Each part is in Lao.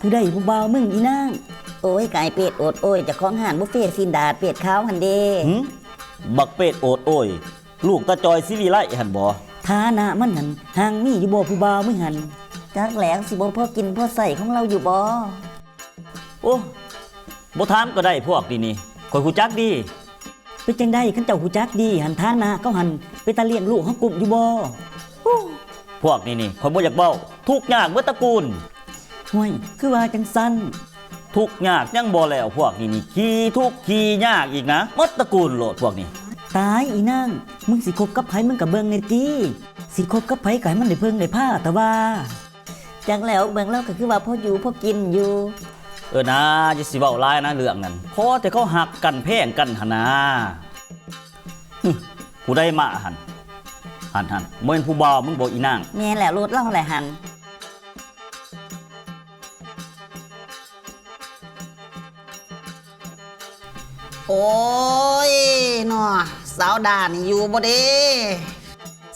ຜູ້ໃດຜູ້ບ່າວມຶງອີນາງ? ໂອ້ຍ ກາຍເປດໂອດໂອ້ຍ ເຈົ້າຂອງຮ້ານບຸບເຟຊີ້ນດາດເປດຂາວຫັ້ນເດ້. ຫຶ? ບັກເປດໂອດໂອ້ຍ ລູກຕາຈ່ອຍສີວິໄລຫັ້ນບໍ? ຖານະມັນຫັ້ນ ຮັ່ງມີຢູ່ບໍ່ຜູ້ບ່າວມຶງຫັ້ນ? ຈັກແຫຼະ ຊິບໍ່ພໍກິນພໍໃຊ້ຂອງລາວຢູ່ບໍ? ໂອ້ ບໍ່ຖາມກໍໄດ້ ພວກນີ້ນີ້ ຂ້ອຍຮູ້ຈັກດີ. ເປັນຈັ່ງໃດ ຄັນເຈົ້າຮູ້ຈັກດີຫັ້ນ ຖານະເຂົາຫັ້ນ ເປັນຕາລ້ຽງລູກເຮົາກຸ້ມຢູ່ບໍ່? ໂອ້ ພວກນີ້ນີ້ ຂ້ອຍບໍ່ຢາກເວົ້າ ທຸກຍາກເບິດຕະກູນ. ຫ້ວຍ ຄືວ່າຈັ່ງຊັ້ນ? ທຸກຍາກຍັງບໍ່ແລ້ວ ພວກນີ້ນີ້ ຂີ້ທຸກຂີ້ຍາກອີກນະ ໝົດຕະກູນໂລດພວກນີ້. ຕາຍ ອີນາງ ມຶງຊິຄົບກັບໃຜ ມຶງກໍເບິ່ງແດ່ຕິ ຊິຄົບກັບໃຜກໍໃຫ້ມັນໄດ້ເພິ່ງໄດ້ພາ ແຕ່ວ່າ ຈັກແລ້ວ ເບິ່ງລາວກໍຄືວ່າພໍຢູ່ພໍກິນຢູ່. ເອີນາ ຢ່າຊິເວົ້າຫຼາຍນະເລື່ອງນັ້ນ ຂໍແຕ່ເຂົາຮັກກັນແພງກັນຫັ້ນນາ. ຫຶ ຜູ້ໃດມາຫັ້ນ? ຫັ້ນໆ ບໍ່ແມ່ນຜູ້ບ່າວມຶງບໍອີນາງ? ແມ່ນແຫຼະ ລົດລາວແຫຼະຫັ້ນ. ໂອ້ຍເນາະ ສາວດານີ້ຢູ່ບໍ່ເດ?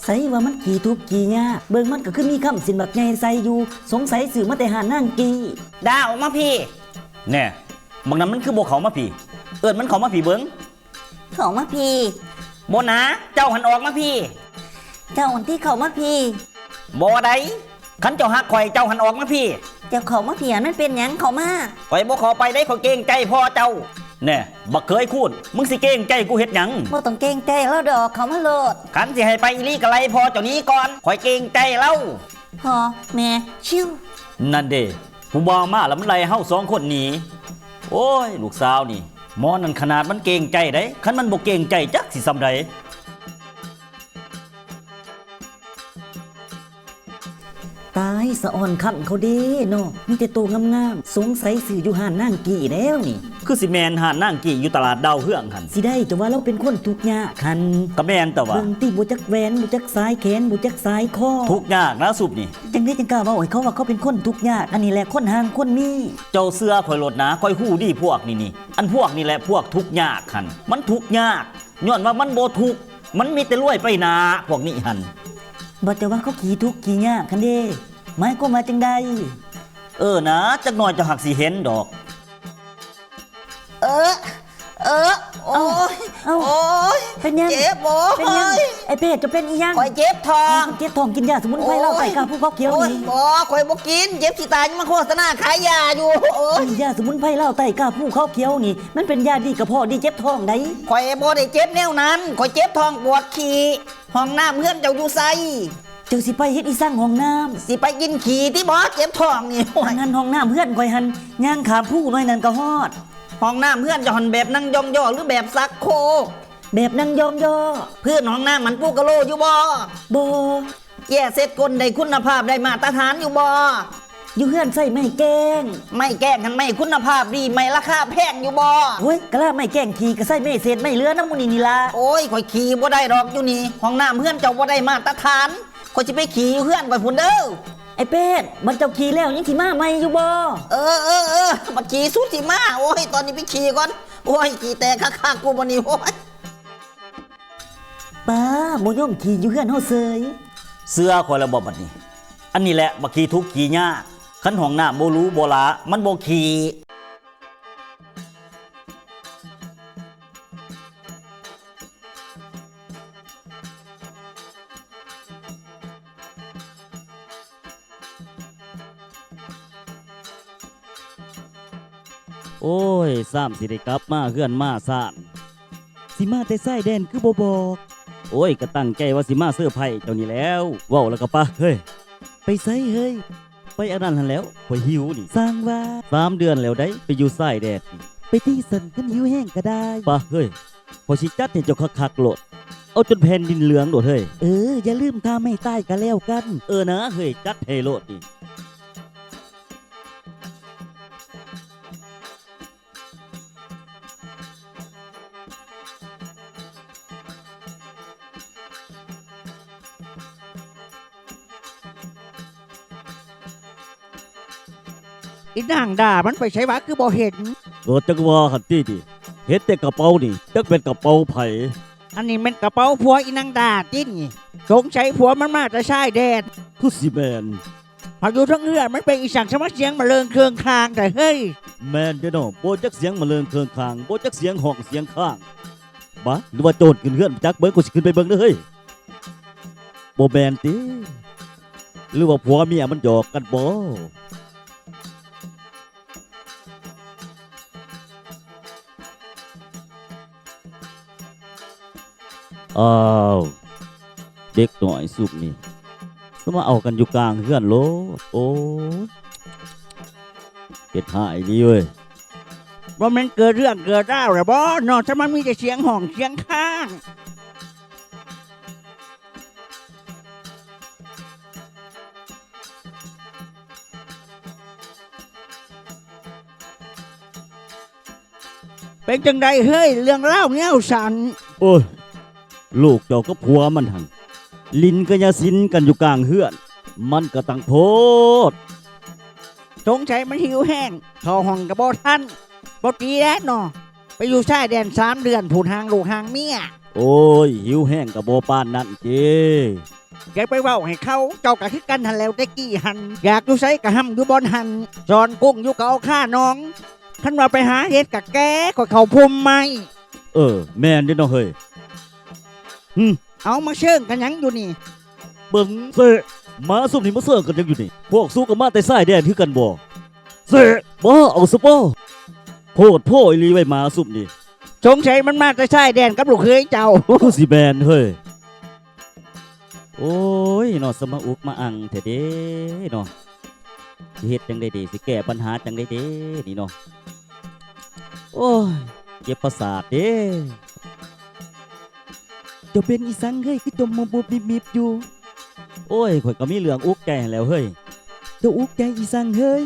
ໃສວ່າມັນຂີ້ທຸກຂີ້ຍາກ ເບິ່ງມັນກໍຄືມີຄຳສິນບັກໃຫຍ່ໃສ່ຢູ່ ສົງໄສຊື້ມາແຕ່ຮ້ານນາງກີ້. ດາ ອອກມາພີ້. ແນ່ ບັກນັ້ນມັນຄືບໍ່ເຂົ້າມາພີ້? ເອີ້ນມັນເຂົ້າມາພີ້ເບິ່ງ. ເຂົ້າມາພີ້. ບໍ່ນາ ເຈົ້າຫັ້ນອອກມາພີ້. ເຈົ້າຫັ້ນຕິເຂົ້າມາພີ້. ບໍ່ໄດ້ ຄັນເຈົ້າຮັກຂ້ອຍ ເຈົ້າຫັ້ນອອກມາພີ້. ເຈົ້າເຂົ້າມາພີ້ຫັ້ນມັນເປັນຫຍັງ? ເຂົ້າມາ. ຂ້ອຍບໍ່ເຂົ້າໄປເດ້ ຂ້ອຍເກງໃຈພໍ່ເຈົ້າ. ແນ່ ບັກເຂີຍຄູນ ມຶງຊິເກງໃຈກູເຮັດຫຍັງ? ບໍ່ຕ້ອງເກງໃຈລາວດອກ ເຂົ້າມາໂລດ. ຄັນຊິໃຫ້ໄປອີ່ຫຼີກໍໄລ່ພໍ່ເຈົ້າໜີກ່ອນ ຂ້ອຍເກງໃຈລາວ. ພໍ່ແມ່ຊິວ. ນັ້ນເດ້ ຜູ້ບ່າວມາລະມັນໄລ່ເຮົາສອງຄົນໜີ. ໂອ້ຍ ລູກສາວນີ້ ໝໍນັ້ນຂະໜາດມັນເກງໃຈໃດ໋ ຄັນມັນບໍ່ເກງໃຈຈັກຊິສ່ຳໃດ. ຕາຍ ສະອອນຄຳເຂົາເດ້ເນາະ ມີແຕ່ໂຕງາມໆ ສົງໄສຊື້ຢູ່ຮ້ານນາງກີ້ແລ້ວນີ້. ຄືຊິແມ່ນຮ້ານນາງກີ້ຢູ່ຕະຫຼາດດາວເຮືອງຫັ້ນ. ຊິໄດ້ ເຈົ້າວ່າລາວເປັນຄົນທຸກຍາກຫັ້ນ. ກະແມ່ນຕົວະ. ເບິ່ງຕິ ບໍ່ຈັກແຫວນ ບໍ່ຈັກສາຍແຂນ ບໍ່ຈັກສາຍຄໍ. ທຸກຍາກນະຊຸມນີ້. ຈັ່ງໃດຈັ່ງກ້າເວົ້າໃຫ້ເຂົາວ່າເຂົາເປັນຄົນທຸກຍາກ? ອັນນີ້ແຫຼະຄົນຮັ່ງຄົນມີ. ເຈົ້າເຊື່ອຂ້ອຍໂລດນາ ຂ້ອຍຮູ້ດີພວກນີ້ນີ້. ອັນພວກນີ້ແຫຼະພວກທຸກຍາກຫັ້ນ ມັນທຸກຍາກ ຍ້ອນວ່າມັນບໍ່ທຸກ ມັນມີແຕ່ລວຍໄປໜ້າ ພວກນີ້ຫັ້ນ. ບັດເຈົ້າວ່າເຂົາຂີ້ທຸກຂີ້ຍາກຫັ້ນເດ ໝາຍຄວາມວ່າຈັ່ງໃດ? ເອີນາ ຈັກໜ້ອຍເຈົ້າຫາກຊິເຫັນດອກ. ເອີ ເອີ ໂອ້ຍ ເອົ້າ ໂອ້ຍ ເປັນຫຍັງ? ເຈັບ ໂອ້ຍ ເປັນຫຍັງ? ໄອ້ເປດ ເຈົ້າເປັນອີ່ຫຍັງ? ຂ້ອຍເຈັບທ້ອງ. ເຈັບທ້ອງ ກິນຢາສະໝຸນໄພລາວໃຕ້ ໂອ້ຍ ກ້າພູຂາວຂຽວນີ້. ໂອ້ຍ ບໍ່ ຂ້ອຍບໍ່ກິນ ເຈັບຊິຕາຍ ຍັງມາໂຄສະນາຂາຍຢາຢູ່. ໂອ້ຍ ກິນຢາສະໝຸນໄພລາວໃຕ້ ກ້າພູຂາວຂຽວນີ້ ມັນເປັນຢາດີກະເພາະດີ ເຈັບທ້ອງໃດ. ຂ້ອຍບໍ່ໄດ້ເຈັບແນວນັ້ນ ຂ້ອຍເຈັບທ້ອງປວດຂີ້. ຫ້ອງນ້ຳເຮືອນເຈົ້າຢູ່ໃສ? ເຈົ້າຊິໄປເຮັດອີ່ສັງຫ້ອງນ້ຳ? ຊິໄປກິນຂີ້ຕິບໍ ເຈັບທ້ອງນີ້. ໂອ້ຍ ອັນນັ້ນຫ້ອງນ້ຳເຮືອນຂ້ອຍຫັ້ນ ຍ່າງຂ້າມພູໜ້ອຍນັ້ນກໍຮອດ. ຫ້ອງນ້ຳເຮືອນເຈົ້າຫັ້ນແບບນັ່ງຢ່ອງຍໍ ຫຼື ແບບຊັກໂຄກ? ແບບນັ່ງຢ່ອງຍໍ. ພື້ນຫ້ອງນ້ຳມັນປູກະໂລຢູ່ບໍ່? ບໍ່. ເຈ້ຍເຊັດກົ້ນໄດ້ຄຸນນະພາບ ໄດ້ມາດຕະຖານຢູ່ບໍ່? ຢູ່ເຮືອນໃຊ້ໄມ້ແກ້ງ. ໄມ້ແກ້ງຫັ້ນໄມ້ຄຸນນະພາບດີ ໄມ້ລາຄາແພງຢູ່ບໍ່? ໂອ້ຍ ກະລາໄມ້ແກ້ງຂີ້ ກະໃຊ້ໄມ້ເສດໄມ້ເຫຼືອນຳໝູ່ນີ້ນີ້ລະ. ໂອ້ຍ ຂ້ອຍຂີ້ບໍ່ໄດ້ດອກຢູ່ນີ້ ຫ້ອງນ້ຳເຮືອນເຈົ້າບໍ່ໄດ້ມາດຕະຖານ ຂ້ອຍຊິໄປຂີ້ຢູ່ເຮືອນຂ້ອຍພຸ້ນເດີ. ໄອ້ເປດ ບັດເຈົ້າຂີ້ແລ້ວຍັງຊິມາໃໝ່ຢູ່ບໍ່? ເອີ ເອີ ເອີ ບັດຂີ້ສຸດຊິມາ. ໂອ້ຍ ຕອນນີ້ໄປຂີ້ກ່ອນ. ໂອ້ຍ ຂີ້ແຕກຄັກໆ ກູບັດນີ້ ໂອ້ຍ. ປ້າ ບໍ່ຍອມຂີ້ຢູ່ເຮືອນເຮົາເສີຍ. ເຊື່ອຂ້ອຍແລ້ວບໍ່ບັດນີ້? ອັນນີ້ແຫຼະບັກຂີ້ທຸກຂີ້ຍາກ. ຄັນຫ້ອງນ້ຳບໍ່ຫຼູບໍ່ຫຼາ ມັນບໍ່ຂີ້. ໂອ້ຍ ຊ້ຳຊິໄດ້ກັບມາເຮືອນມາຊານ. ຊິມາແຕ່ຊາຍແດນຄືບໍ່ບອກ? ໂອ້ຍ ກະຕັ້ງໃຈວ່າຊິມາເຊີໄພເຈົ້ານີ້ແລ້ວ. ເວົ້າແລ້ວກະປະເຮີ້ຍ. ໄປໃສເຮີ້ຍ? ໄປອັນນັ້ນຫັ້ນແຫຼ້ວ ຂ້ອຍຫິວນີ້. ສ້າງວ່າ. ສາມເດືອນແລ້ວໃດ໋ ໄປຢູ່ຊາຍແດນນີ້. ໄປຕິ ຊັ້ນຄັນຫິວແຮງກະໄດ້. ປະເຮີ້ຍ. ຂ້ອຍຊິຈັດໃຫ້ເຈົ້າຄັກໆໂລດ ເອົາຈົນແຜ່ນດິນເຫຼືອງໂລດເຮີ້ຍ. ເອີ ຢ່າລືມທ່າໄມ້ຕາຍກະແລ້ວກັນ. ເອີນາເຮີ້ຍ ຈັດໃຫ້ໂລດນີ້. ອີນາງດາມັນໄປໃສຫວາ ຄືບໍ່ເຫັນ? ກໍຈັກວ່າຫັ້ນຕິນີ້ ເຫັນແຕ່ກະເປົານີ້ ຈັກແມ່ນກະເປົາໃຜ? ອັນນີ້ແມ່ນກະເປົາຜົວອີນາງດາຕິນີ້. ສົງໄສຜົວມັນມາແຕ່ຊາຍແດນ. ຄືຊິແມ່ນ. ເຮົາຢູ່ເທິງເຮືອນ ມັນເປັນອີ່ສັງ ສະມາສຽງມະເລີງເຄິ່ງຄາງແທ້ເຮີ້ຍ. ແມ່ນເດ້ເນາະ, ບໍ່ຈັກສຽງມະເລີງເຄິ່ງຄາງ, ບໍ່ຈັກສຽງຮ້ອງສຽງຄ້າງ. ບາ ຫຼືວ່າໂຈນຂຶ້ນເຮືອນ ບໍ່ຈັກ. ເບິ່ງ ກູຊິຂຶ້ນໄປເບິ່ງເດີເຮີ້ຍ. ບໍ່ແມ່ນຕິ? ຫຼືວ່າຜົວເມຍມັນຫຍອກກັນບໍ? ອ້າວ ເດັກນ້ອຍຊຸມນີ້ ສະມາເອົາກັນຢູ່ກາງເຮືອນໂລດ. ໂອ້ຍ ເຮັດຮ້າຍອີ່ຫຼີເວີຍ. ບໍ່ແມ່ນເກີດເລື່ອງເກີດລາວແລ້ວບໍເນາະ, ສະມາມີແຕ່ສຽງຮ້ອງສຽງຄ້າງ. ເປັນຈັ່ງໃດເຮີ້ຍ ເລື່ອງລາວແນວຊັ້ນ? ໂອ້ຍ ລູກເຈົ້າກັບຜົວມັນຫັ້ນ ຫຼິ້ນກະຍາສິນກັນຢູ່ກາງເຮືອນ, ມັນກະຕັ້ງໂພດ. ສົງໄສມັນຫິວແຮງ ເຂົ້າຫ້ອງກະບໍ່ທັນ. ບໍ່ຕີແລ້ວເນາະ, ໄປຢູ່ຊາຍແດນສາມເດືອນພຸ້ນ ຫ່າງລູກຫ່າງເມຍ. ໂອ້ຍ ຫິວແຮງກະບໍ່ປານນັ້ນຕິ. ຢ່າໄປເວົ້າໃຫ້ເຂົາ, ເຈົ້າກະຄືກັນຫັ້ນແຫຼ້ວ. ແຕ່ກີ້ຫັ້ນ ຢາກຢູ່ໃສກະຮ່ຳຢູ່ບ່ອນຫັ້ນ, ສອນກຸ້ງຢູ່ກະເອົາຄາໜອງ. ຄັນວ່າໄປຫາເຫັດກະແກ່ຂ້ອຍເຂົ້າພົມໄມ້. ເອີ ແມ່ນເດ້ເນາະເຮີ້ຍ. ຫຶ ເອົາ ມາເຊີງກັນຫຍັງຢູ່ນີ້? ເບິ່ງເຊະ ໝາຊຸມນີ້ມາເຊີງກັນຫຍັງຢູ່ນີ້? ພວກສູກະມາແຕ່ຊາຍແດນຄືກັນບໍ? ເຊະ ບໍ່ເອົາສະບໍ? ໂພດໂພອີ່ຫຼີເວີຍ ໝາຊຸມນີ້. ສົງໄສມັນມາແຕ່ຊາຍແດນກັບລູກເຂີຍເຈົ້າ. ຄືຊິແມ່ນເຮີ້ຍ. ໂອ້ຍເນາະ ສະມາອຸກມາອັ່ງແທ້ເດເນາະ. ຊິເຮັດຈັ່ງໃດເດ? ຊິແກ້ບັນຫາຈັ່ງໃດເດນີ້ເນາະ? ໂອ້ຍ ເຈັບປະສາດເດ. ເຈົ້າເປັນອີ່ສັງເຮີ້ຍ ຄືຈົ່ມມຸບໆມິບໆຢູ່? ໂອ້ຍ ຂ້ອຍກະມີເລື່ອງອຸກໃຈຫັ້ນແຫຼ້ວເຮີ້ຍ. ເຈົ້າອຸກໃຈອີ່ສັງເຮີ້ຍ?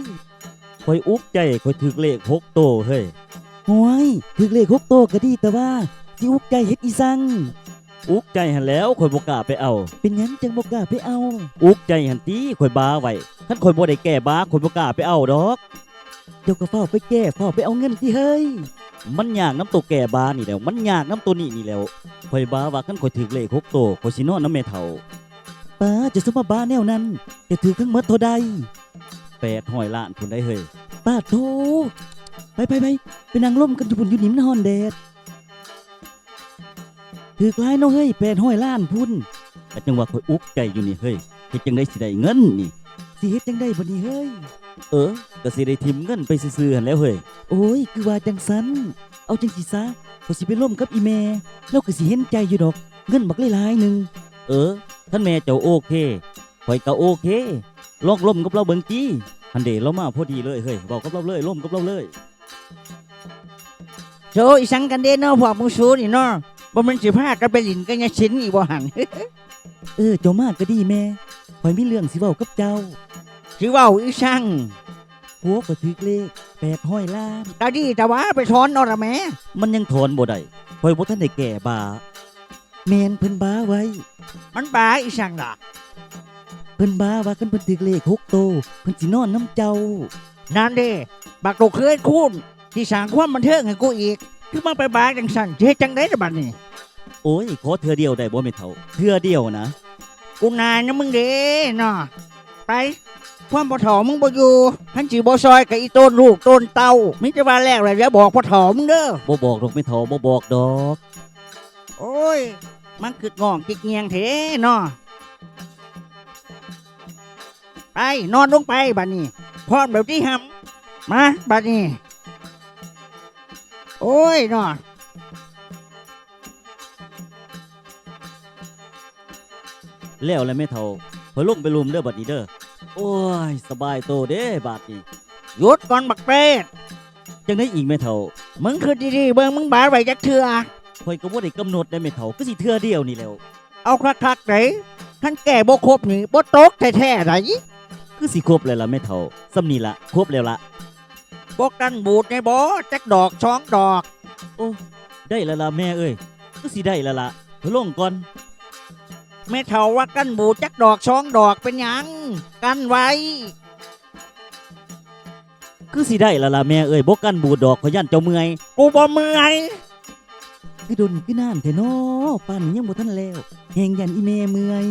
ຂ້ອຍອຸກໃຈ ຂ້ອຍຖືກເລກຫົກໂຕເຮີ້ຍ. ໂອ້ຍ ຖືກເລກຫົກໂຕກະດີແຕ່ວ່າ ຊິອຸກໃຈເຮັດອີ່ສັງ? ອຸກໃຈຫັ້ນແຫຼ້ວ ຂ້ອຍບໍ່ກ້າໄປເອົາ. ເປັນຫຍັງຈັ່ງບໍ່ກ້າໄປເອົາ? ອຸກໃຈຫັ້ນຕິ ຂ້ອຍບາໄວ້. ຄັນຂ້ອຍບໍ່ໄດ້ແກ້ບາ ຂ້ອຍບໍ່ກ້າໄປເອົາດອກ. ເຈົ້າກະຟ້າວໄປແກ້ ຟ້າວໄປເອົາເງິນຕິເຮີ້ຍ. ມັນຍາກນຳໂຕແກ້ບານີ້ແຫຼ້ວ ມັນຍາກນຳໂຕນີ້ນີ້ແຫຼ້ວ. ຂ້ອຍບາວ່າຄັນຂ້ອຍຖືກເລກຫົກໂຕ ຂ້ອຍຊິນອນນຳແມ່ເຖົ້າ. ປາ ເຈົ້າສະມາບາແນວນັ້ນ. ເຈົ້າຖືກທັງໝົດເທົ່າໃດ? ແປດຮ້ອຍລ້ານພຸ້ນໃດເຮີ້ຍ. ປາດໂທ ໄປໆໆ ໄປນັ່ງລົມກັນຢູ່ພຸ້ນ ຢູ່ນີ້ມັນຮ້ອນແດດ. ຖືກຫຼາຍເນາະເຮີ້ຍ ແປດຮ້ອຍລ້ານພຸ້ນ. ກະຈັ່ງວ່າຂ້ອຍອຸກໃຈຢູ່ນີ້ເຮີ້ຍ ເຮັດຈັ່ງໃດຊິໄດ້ເງິນນີ້? ຊິເຮັດຈັ່ງໃດບາດນີ້ເຮີ້ຍ? ເອີ ກະຊິໄດ້ຖິ້ມເງິນໄປຊື່ໆຫັ້ນແຫຼ້ວເຮີ້ຍ. ໂອ້ຍ ຄືວ່າຈັ່ງຊັ້ນ? ເອົາຈັ່ງຊີ້ຊະ ຂ້ອຍຊິໄປລົມກັບອີ່ແມ່ ລາວກະຊິເຫັນໃຈຢູ່ດອກ ເງິນບັກຫຼາຍໆໜຶ່ງ. ເອີ ຄັນແມ່ເຈົ້າໂອເຄ ຂ້ອຍກະໂອເຄ. ລອງລົມກັບລາວເບິ່ງຕິ. ຫັ້ນເດ ລາວມາພໍດີເລີຍເຮີ້ຍ ເວົ້າກັບລາວເລີຍ ລົມກັບລາວເລີຍ. ໂທ້ ອີ່ສັງກັນເດເນາະ ພວກໝູ່ສູນີ້ເນາະ. ບໍ່ແມ່ນຊິພາກັນໄປຫຼິ້ນກະຍາສິນອີ່ບໍ່ຫັ້ນ? ເອີ ເຈົ້າມາກະດີແມ່ ຂ້ອຍມີເລື່ອງຊິເວົ້າກັບເຈົ້າ. ຊິເວົ້າອີ່ສັງ? ຜົວຂ້ອຍຖືກເລກແປດຮ້ອຍລ້ານ. ກະດີແຕ່ວ່າ ໄປຖອນເອົາລະແມ້. ມັນຍັງຖອນບໍ່ໄດ້ ຂ້ອຍບໍ່ທັນໄດ້ແກ້ບາ. ແມ່ນ ເພິ່ນບາໄວ້. ມັນບາອີ່ສັງລະ? ເພິ່ນບາວ່າຄັນເພິ່ນຖືກເລກຫົກໂຕ ເພິ່ນຊິນອນນຳເຈົ້າ. ນັ້ນເດ ບັກລູກເຂີຍຄູນ ຊິສ້າງຄວາມບັນເທີງໃຫ້ກູອີກ. ຄືມາໄປບາຈັ່ງຊັ້ນ ຊິເຮັດຈັ່ງໃດລະບາດນີ້? ໂອ້ຍ ຂໍເທື່ອດຽວໄດ້ບໍ່ແມ່ເຖົ້າ? ເທື່ອດຽວນະ. ກູໜ່າຍນຳມຶງເດເນາະ. ໄປ ຄວາມພໍ່ເຖົ້າມຶງບໍ່ຢູ່. ຄັນຊິບໍ່ຊ່ອຍກະອີ່ໂຕນລູກໂຕນເຕົ້າ. ມີແຕ່ວ່າແລ້ວລະ ຢ່າບອກພໍ່ເຖົ້າມຶງເດີ. ບໍ່ບອກດອກແມ່ເຖົ້າ ບໍ່ບອກດອກ. ໂອ້ຍ ມັນຄືງອກຈິກງຽງແທ້ເນາະ. ໄປ ນອນລົງໄປບາດນີ້. ພ້ອມແລ້ວຕິຫຳ? ມາບາດນີ້. ໂອ້ຍເນາະ. ແລ້ວແຫຼະແມ່ເຖົ້າ ຂ້ອຍລົງໄປລຸ່ມເດີບາດນີ້ເດີ. ໂອ້ຍ ສະບາຍໂຕເດ້ບາດນີ້. ຢຸດກ່ອນບັກເປດ. ຈັ່ງໃດອີກແມ່ເຖົ້າ? ມຶງຄິດດີໆເບິ່ງ ມຶງບາໄວ້ຈັກເທື່ອ? ຂ້ອຍກະບໍ່ໄດ້ກຳນົດໃດແມ່ເຖົ້າ ຄືຊິເທື່ອດຽວນີ້ແຫຼ້ວ. ເອົາຄັກໆໃດ໋ ຄັນແກ້ບໍ່ຄົບນີ້ບໍ່ຕົກແທ້ໆໃດ໋. ຄືຊິຄົບແລ້ວລະແມ່ເຖົ້າ ຊ່ຳນີ້ລະ ຄົບແລ້ວລະ. ບໍ່ກັ້ນບູດແດ່ບໍ ຈັກດອກສອງດອກ? ໂອ້ ໄດ້ລະລະແມ່ເອີຍ ຄືຊິໄດ້ລະລະ. ລົງກ່ອນ. ແມ່ເຖົ້າວ່າກັ້ນບູດຈັກດອກສອງດອກ ເປັນຫຍັງ? ກັ້ນໄວ້. ຄືຊິໄດ້ລະລະແມ່ເອີຍ ບໍ່ກັ້ນບູດດອກ ຂ້ອຍຢ້ານເຈົ້າເມື່ອຍ. ກູບໍ່ເມື່ອຍ. ຄືດົນຄືນານແທ້ນໍ ປານນີ້ຍັງບໍ່ທັນແລ້ວ ແຮ່ງຢ້ານອີ່ແມ່ເມື່ອຍ.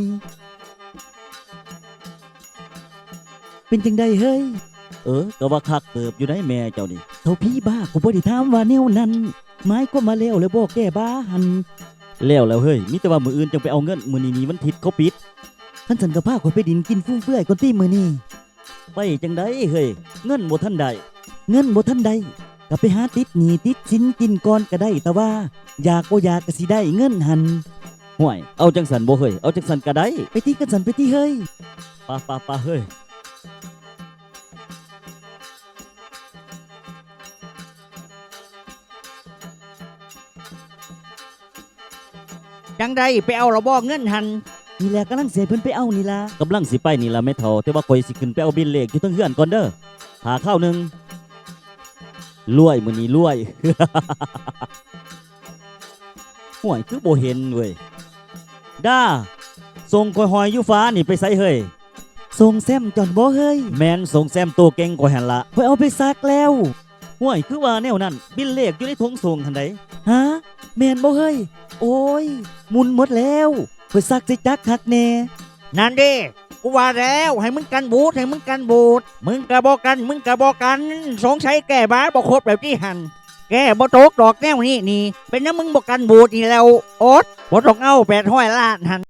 ປັນຈັ່ງໃດເຮີ້ຍ? ເອີ ກໍວ່າຄັກເຕີບຢູ່ໃດແມ່ເຈົ້ານີ້. ເຖົ້າຜີບ້າ, ຂ້ອຍບໍ່ໄດ້ຖາມວ່າແນວນັ້ນ. ໝາຍຄວາມວ່າແລ້ວແລ້ວບໍ່ແກ້ບ້າຫັ້ນ? ແລ້ວແລ້ວເຮີ້ຍ, ມີແຕ່ວ່າມື້ອື່ນຈັ່ງໄປເອົາເງິນ, ມື້ນີ້ນີ້ວັນທິດເຂົາປິດ. ຄັນຊັ້ນກໍພາຂ້ອຍໄປຫຼິ້ນກິນຟຸມເຟືອຍກ່ອນຕິມື້ນີ້. ໄປຈັ່ງໃດເຮີ້ຍ? ເງິນບໍ່ທັນໄດ້. ເງິນບໍ່ທັນໄດ້ ກໍໄປຫາຕິດໜີ້ຕິດສິນກິນກ່ອນກໍໄດ້, ແຕ່ວ່າຢາກບໍ່ຢາກກໍຊິໄດ້ເງິນຫັ້ນ. ຫ້ວຍ ເອົາຈັ່ງຊັ້ນບໍ່ເຮີ້ຍ? ເອົາຈັ່ງຊັ້ນກໍໄດ້. ໄປຕິ ຄັນຊັ້ນໄປຕິເຮີ້ຍ. ປະ ປະ ປະເຮີ້ຍ. ຈັ່ງໃດ ໄປເອົາແລ້ວບໍ່ເງິນຫັ້ນ? ນີ້ແຫຼະ ກຳລັງຊິໃຫ້ເພິ່ນໄປເອົານີ້ລະ. ກຳລັງຊິໄປນີ້ລະແມ່ເຖົ້າ, ແຕ່ວ່າຂ້ອຍຊິຂຶ້ນໄປເອົາບິນເລກຢູ່ເທິງເຮືອນກ່ອນເດີ້. ຖ້າຄາວໜຶ່ງ. ລວຍ ມື້ນີ້ລວຍ. ຫ້ວຍ ຄືບໍ່ເຫັນເວີຍ. ດາ ສົ່ງຂ້ອຍຫ້ອຍຢູ່ຟ້ານີ້ໄປໃສເຮີ້ຍ? ສົ່ງແຊມເຈົ້າບໍ່ເຮີ້ຍ? ແມ່ນ, ສົ່ງແຊມໂຕເກັ່ງຂ້ອຍຫັ້ນລະ. ຂ້ອຍເອົາໄປຊັກແລ້ວ. ຫ້ວຍ ຄືວ່າແນວນັ້ນ, ບິນເລກຢູ່ໃນຖົງໂສ້ງຫັ້ນໃດ໋. ຫາ? ແມ່ນບໍ່ເຮີ້ຍ? ໂອ້ຍ ໝຸ່ນໝົດແລ້ວ, ຂ້ອຍຊັກໃສ່ຈັກຄັກແນ່. ນັ້ນເດ້ ກູວ່າແລ້ວ ໃຫ້ມຶງກັນບູດ, ໃຫ້ມຶງກັນບູດ. ມຶງກະບໍ່ກັນ, ມຶງກະບໍ່ກັນ, ສົງໄສແກ້ບ້າບໍ່ຄົບແລ້ວຕິຫັ້ນ. ແກ້ບໍ່ຕົກດອກແນວນີ້ນີ້, ເປັນຫຍັງມຶງບໍ່ກັນບູດນີ້ແລ້ວ? ອົດ, ບໍ່ຕ້ອງເອົາແປດຮ້ອຍລ້ານຫັ້ນ.